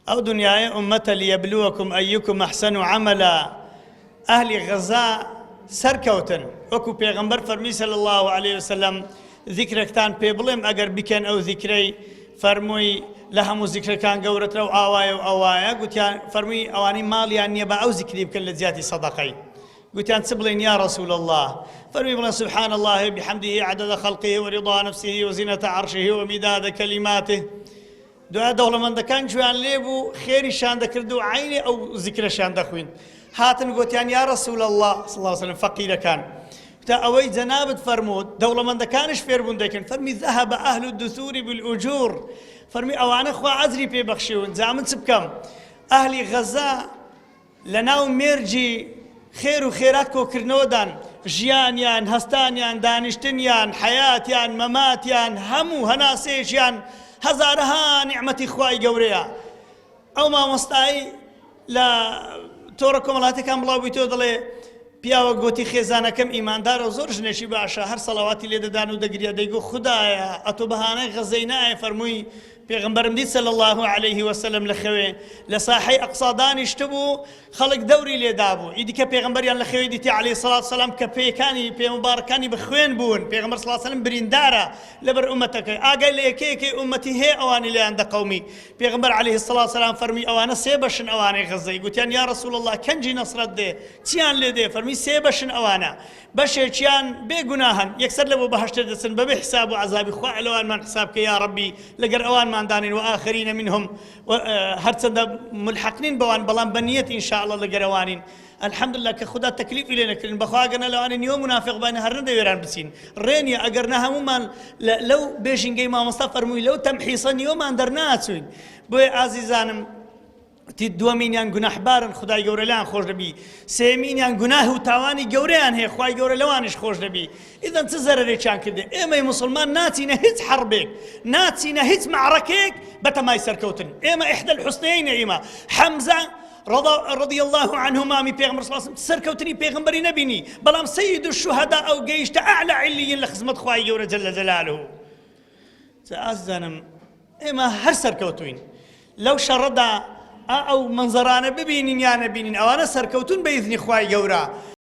ئەو دنیایە ئومەتە لیەبلوەکم ئەیکم ئەحسەن عەمەلا ئەهلی غەزا سەرکەوتن وەکو پێغەمبەر فەرمی صلی الله علیه وسلم ذیکرێکتان پێ بڵێم ئەگەر بیکەن ئەو ذیکرەی فەرمووی لە هەموو زیکرەکان گەورەترە و ئاوایە و ئەوایە گوتیان فەرمووی ئەوانەی ماڵیان نییە بە ئەو زیکری بکەن لە جیاتی سەدەقەی گوتیان چ بڵێن یا رسول الله فەرمی بڵێن سبحان الله بحمده عدد خلقه ورضا نفسه وزنة عرشه ومداد كلماته دوای دەوڵەمەندەکان گوێیان لێ بوو خێریشان دەکرد و عەینی ئەو زیکرەشیان دەخویند هاتن گۆتیان یا رسول اللە صلی اللە علیه وسلم فەقیرەکان تا ئەوەی جەنابت فەرمووت دەوڵەمەندەکانش فێربوون دەکەن فەرمی ذهب اهل الدثور بالأجور فەرمی ئەوانە خوا ئەجری پێ بەخشیون جا من چ بکەم ئەهلی غەزە لەناو مێرگی خێر و خێرات کۆکردنەوەدان، ژیانیان، هەستانیان، دانیشتنیان، حەیاتیان، مەماتیان، هەموو هەناسەیەکیان هەزارەها نیعمەتی خوای گەورەیە. ئەو مامۆستای لە تۆڕە کۆمەڵاتیەکان بڵاو بوویتەوە دەڵێ پیاوە گۆتی خێزانەکەم ئیماندارە و زۆر ژنێکی باشە هەر سەڵەواتی لێ دەدان و دەگریا دەیگۆ خودایە ئەتۆ بەهانای غەزەی نایە فەرمووی پێغەمبەرم دیت صلی اللە علیه وسلم لە خەوێ لە ساحەی ئەقصا دانیشتبوو خەڵک دەوری لێدابوو ئیدی کە پێغەمبەریان لە خەوێ دیتی علیه الصلاة والسلام کە پێیەکانی پێ مبارەکانی بە خوێن بوون پێغەمبەر صلی اللە علیه وسلم بریندارە لەبەر ئومەتەکەی ئاگای لە یەکە یەکەی ئومەتی هەیە ئەوانی لێیان دەقەومی پێغەمبەر علیه الصلاة والسلام فەرمی ئەوانە سێ بەشن ئەوانەی غەزەی گوتیان یا رسول الله کەنجی نەسرەت دێ چیان لێ دێ فەرمی سێ بەشن ئەوانە بەشێکیان بێ گوناهن یەکسەر لە بۆ بەهەشتێ دەچن بەبێ حساب و عەزابی خوا لەوانمان حساب کە یا ڕەبی لەگەر ئەوانمان دانێن و آخرین منهم هەرچەندە ملحق نین بەوان بەڵام بە نیەت ان شاء الله لەگەر ئەوانین الحمدلله کە خودا تەکلیفی لێ نەکردین بەخوا ئەگەر نە لەوانەیە نیوە منافق باین هەر نەدەوێران بچین ڕێ نییە ئەگەر نە هەموومان لەو بێژینگەی مامۆستا فەرمووی لەو تەمحیصە نیوەمان دەرناچوین بۆیە ئازیزانم وتی، دووەمینیان گوناحبارن خودای گەورە لێیان خۆش دەبی، سێیەمینیان گوناه و تاوانی گەورەیان هەیە خوای گەورە لەوانیش خۆش دەبی، ئیذەن چ زەرەرێکیان کردێ، ئێمەی موسڵمان ناچینە هیچ حەڕبێک، ناچینە هیچ مەعڕەکەیەک بەتەمای سەرکەوتن، ئێمە احدى الحسنیین ئیمە، حەمزە رضی الله عنه مامی پێغەمبەر صلی الله علیه و سلم سەرکەوتنی پێغەمبەری نەبینی، بەڵام سید الشهداء ئەو گەیشتە اعلی علیین لە خزمەت خوای گەورە جل جلاله. جا ئازیزانم ئێمە هەر سەرکەوتوین لەو شەڕەدا ئا ئەو مەنزەرانە ببینین یا نەبینین ئەوانە سەرکەوتون بە ئیزنی خوای گەورە.